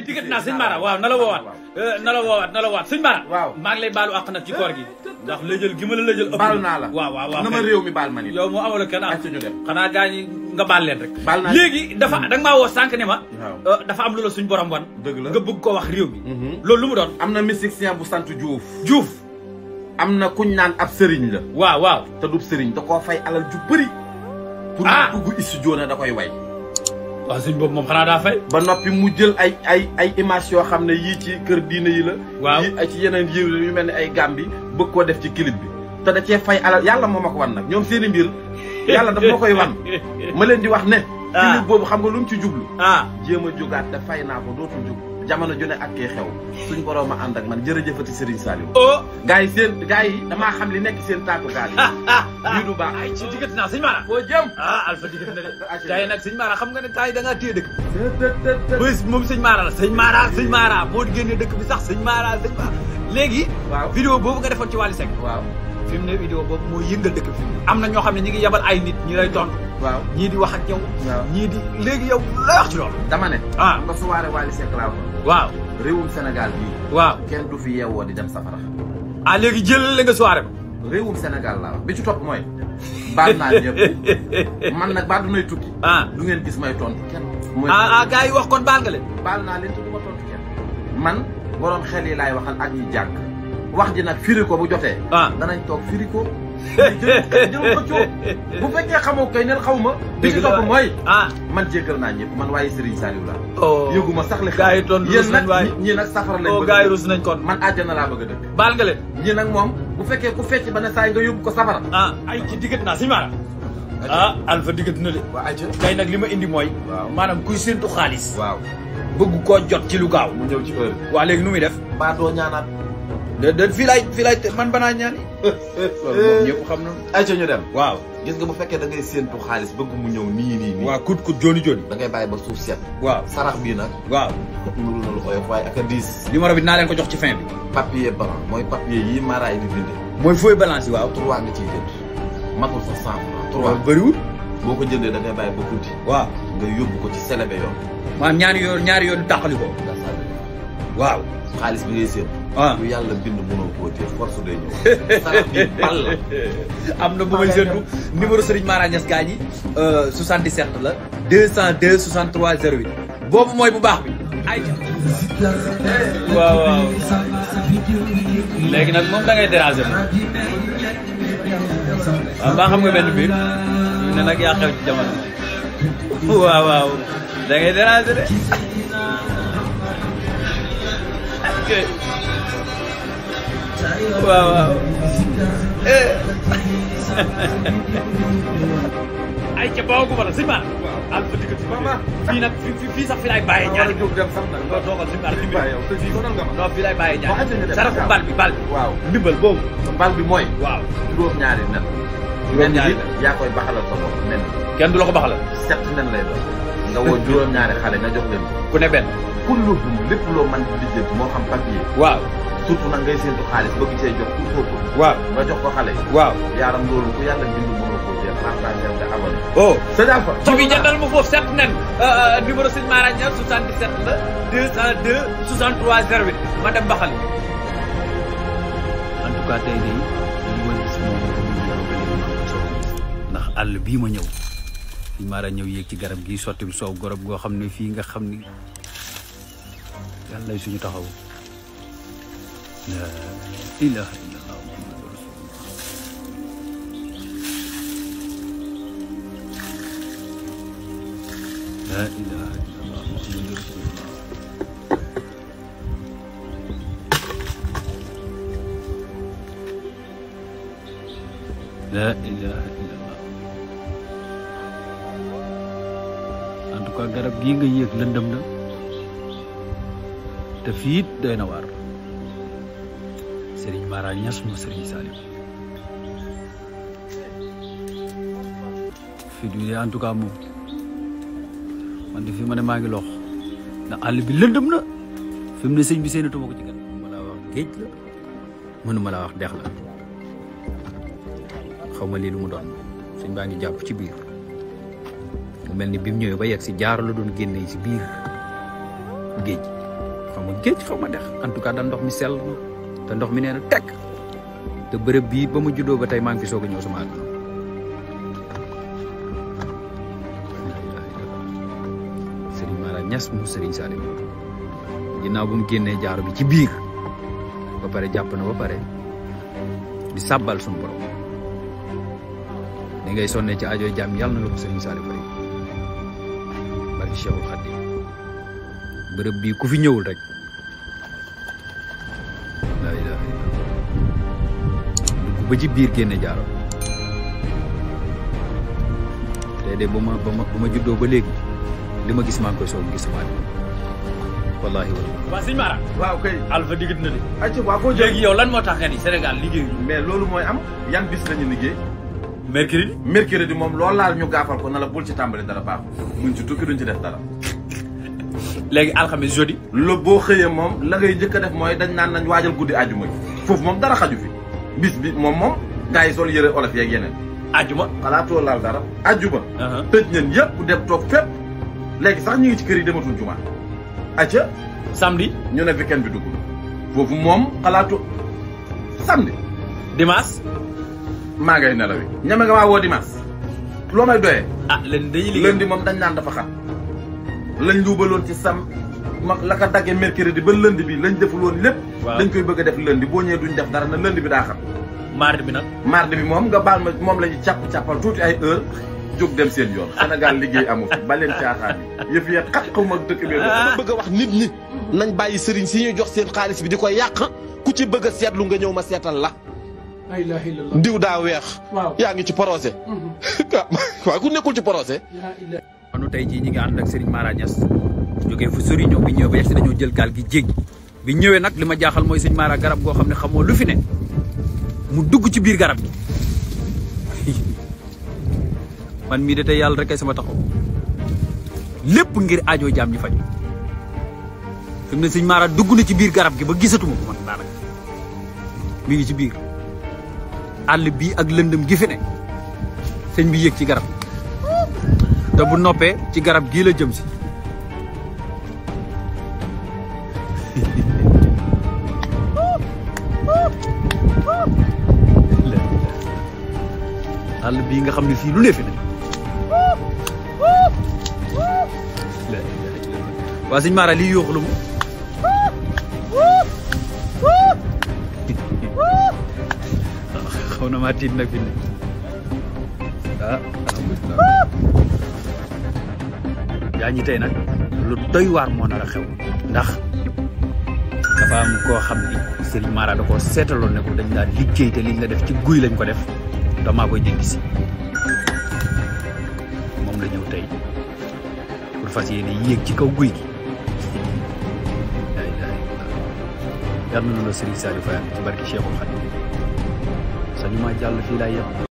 diggante naa sëñ Mara waaw na la woowaat sëñ Mara waaw maa ngi lay baalu àq nag ci koor gi ndax lëjël gi ma la lëjël ëpp baal naa la waaw na ma réew mi baal ma nit yow moo amala kenn ak ñu dem xanaa gaa ñi nga baal leen rek baal naa léegi dafa da nga maa woo sànq ne ma dafa am lu la suñ borom wan dëgg la nga bëgg ko wax réew mi loolu lu mu doon am na mysticien bu sant Diouf am na kuñ naan ab sëriñ la waaw te du sëriñ da koo fay alal ju bëri pour mu dugg studio ne da koy way waaw suñ boobu moom xanaa daa fay ba noppi mu jël ay image yoo xam ne yii ci kër diine yi la waaw yii ci yeneen yiw yu mel ni ay Gàmbi bëgg koo def ci clip bi te da cee fay alal yàlla moo ma ko wan nag ñoom seeni mbir yàlla daf ma koy wan ma leen di wax ne clip boobu xam nga lu mu ci jublu jéem a jógaat te fay naa ko dootul jug jamono ju ne ak kii xew suñ borom a ànd ak man jërëjëfati Serigne Saliou gars yi damaa xam li nekk seen taatu gaal yi lii du baax ay ci diggante naa sëñ Mara boo jëm Alpha diggante na de gars yi nag sëñ Mara xam nga ne temps yi da ngaa téye dëkk bés moom sëñ Mara la sëñ Mara boo génnee dëkk bi sax sëñ Mara léegi waaw vidéo boobu nga defoon ci Wally Seck waaw fi mu ne vidéo boobu moo yëngal dëkk fi mu ne am na ñoo xam ne ñi ngi yabal ay nit ñi lay tontu waaw ñii di wax ak yow waaw ñii di léegi yow lay wax ci loolu dama ne nga soirée Wally Seck laa waaw réewum Sénégal bii waaw kenn du fi yeewoo di dem safara léegi jël la nga soirée ba réewum Sénégal laa bi ci topp mooy baal naa ñëpp man nag baa dunay tukki du ngeen gis may tontu kenn gars yi wax kon baal nga leen baal naa leen te du ma tontu kenn man borom xel yi laay waxal ak ñi jàng wax ji nag firi ko bu jotee danañ toog firi ko jël ko coow bu fekkee xamoo kay neen xaw ma bi ci topp mooy man jéggal naa ñëpp man waaye Serigne Saliou laa yëguma sax li gars yi tontu rus nañ waaye ñii nag safara lañ bëgg gars yi rus nañ kon man àjjana laa bëgg a dëkk baal nga leen ñii nag moom bu fekkee ku fecc ba ne saa yi nga yóbbu ko safara ay ci diggante naa sëñ Mara Alpha diggante na de kay nag li ma indi mooy maanaam kuy séentu xaalis waaw bëgg koo jot ci lu gaaw mu ñëw ci heure waa léegi nu muy def baa doo ñaanaat de fii laay man banaa ñaani loolu moom ñëpp xam na ay ca ñu dem waaw gis nga bu fekkee da ngay séentu xaalis bëgg mu ñëw nii waaw kut joni da ngay bàyyi ba suuf set waaw sarax bii nag waaw nuru na lu oyof waaye ak a diis numéro bi dinaa leen ko jox ci fin bi papier blanc mooy papier yi Mara yi di bindee mooy feuille balance yi waaw 3 nga ciy jënd matul sa 100 francs 3 bëriwul boo ko jëndee da ngay bàyyi ba guddi waaw nga yóbbu ko ci selebe yoon maanaam ñaari yoon tàqali ko waaw xaalis bi ngay séen lu yàlla bind mënoo koo téye force day ñëw sarax bi bal la am na bu may séentu numéro Serigne Mara Niass gaa ñi 77 la 202 63 08 boobu mooy bu baax bi ay waaw léegi nag moom da ngay déranger waaw mbaa xam nga benn biir ne nag yaa xew ci jamono waaw da ngay déranger de waaw ay ca boogu ma la sëñ Mara Alpha diggante fii nag fii sax fi laay bàyyee ñaari jóg dem sax nag doo toogal sëñ Mara non fii laay bàyyee ñaari sarafu bal bi waaw ndimbal boobu bal bi mooy waaw juróom-ñaari nen juróom-ñaari yaa koy baxalal sa bopp nen kenn du la ko baxalal 7 nen lay doon nga woo juróom-ñaari xale nga jox leen ku ne benn kulluhum lépp loo mën di lijjanti moo xam papier waaw surtout nag ngay séentu xaalis bëgg see jox pour foofu waaw nga jox ko xale yi waaw yaaram loolu ku yàlla bind mënoo koo jeex partagé nga abonné sëñ Alpha ci bi jëndal ma foofu 7 nen numéro sëñ Mara Niass 77 la 202 63 08 ma dem baxal en tout cas tey nii li ma gis moom ndax àll bii ma ñëw sëñ Mara ñëw yéeg ci garab gi sottim soow gorob goo xam ne fii nga xam ni yàlla suñu taxaw la ilaha illallah muhammadu rasulullah la ilaha illallah muhammadu rasulullah la ilaha illallah en tout cas garab gii nga yéeg lëndëm na te fii it doy na waar Serigne Mara Niass mo Serigne Saliou fii du en tout cas moom man de fi ma ne maa ngi lox ndax àll bi lëndëm na fi mu ne sëñ bi seenatuma ko ci gan mënuma laa wax géej la mënuma laa wax dex la xaw ma lii lu mu doon sëñ baa ngi jàpp ci biir mu mel ni bi mu ñëwee ba yegg si jaar la doon génne si biir géej xaw ma géej xaw ma dex en tout cas da ndox mi sell na te ndox mi nee na tekk te bërëb bii ba ma juddoo ba tey maa ngi fi soog a ñëw sama àdduna Serigne Mara Niass mu Serigne Salim ginnaaw bu mu génnee jaaro bi ci biir ba pare jàpp na ba pare di sàbbal suñu borom ni ngay sonne ci aajo jàmm yàlla na la ko Serigne Salim fay barki Cheikhul Khadim bërëb bii ku fi ñëwul rek la ilaha illallah dugg ba ci biir génne jaaro te de ba ma juddoo ba léegi li ma gis maa ngi koy soog gis sama wallahi waa sëñ Mara waaw kay Alpha diggat na de acca waa boo léegi yow lan moo tax nga ni Sénégal liggéey mais loolu mooy am yan bis lañu liggéey mercredi moom loolu laal ñu gaafal ko na la bul ci tàmbali dara baax buñ ci tukki duñ ci def dara léegi alxames jeudi lo boo xëyee moom la ngay njëkk a def mooy dañ naan nañ waajal guddi àjjuma gi foofu moom dara xaju fi bis bi moom gars yi sol yëre olof yeeg yeneen àjjuma xalaatoo laal dara àjjuma tëj nañ yëpp dem toog fépp léegi sax ñu ngi ci kër yi dematul juma acca samedi ñu ne weekend bi dugg na foofu moom xalaatu samedi dimanche maa ngay nelawi ñeme nga maa woo dimanche loo may doyee lundi dañuy liggéey lundi moom dañ naan dafa xat lañ luubaloon ci la ko daggee mercredi ba lundi bi lañ deful woon lépp dañ koy bëgg a def lundi boo ñëwee duñ def dara na lundi bi daa xam mardi bi nag mardi bi moom nga baal ma moom la ñu càppal tuuti ay heure jóg dem seen yoon Sénégal liggéey amul ba leen caaxaan yi yëf yee xat xaw ma dëkk bi bëgg a wax nit ñi nañ bàyyi sëriñ si ñuy jox seen xaalis bi di ko yàq ku ci bëgg a seetlu nga ñëw ma seetal la ndiw daa weex yaa ngi ci procès waaw ku nekkul ci procès anu tey jii ñi ngi ànd ak Serigne Mara Niass jógee fu sori ñëw bi ñëw ba yegg si dañoo jël gaal gi jéggi bi ñëwee nag li ma jaaxal mooy Serigne Mara garab goo xam ne xamoo lu fi ne mu dugg ci biir garab gi man mii de tey yàlla rek ay sama taxaw lépp ngir aajo jaam ñi faj fi mu ne Serigne Mara dugg na ci biir garab gi ba gisatuma ko man daanaka mi ngi ci biir àll bii ak lëndëm gi fi ne sëñ bi yéeg ci garab te bu noppee ci garab gii la jëm si àll bii nga xam ne fii lu ne fi ne waa sëñ Mara lii yooxu lu mu xaw na maa tiit nag fi ne alhamdulilah yaa ñi tey nag lu doy waar moo nar a xew ndax dafa am koo xam ni Serigne Mara da koo seetaloon ne ko dañ daan liggéey te liñ la def ci guy lañ ko def damaa koy dégg si moom la ñëw tey pour fas yéene yéeg ci kaw guy gi laa ilaaha illallaah yal na la Serigne Saliou Faye ci barki Cheikhul Khadim sañu maa jàll fii laa yem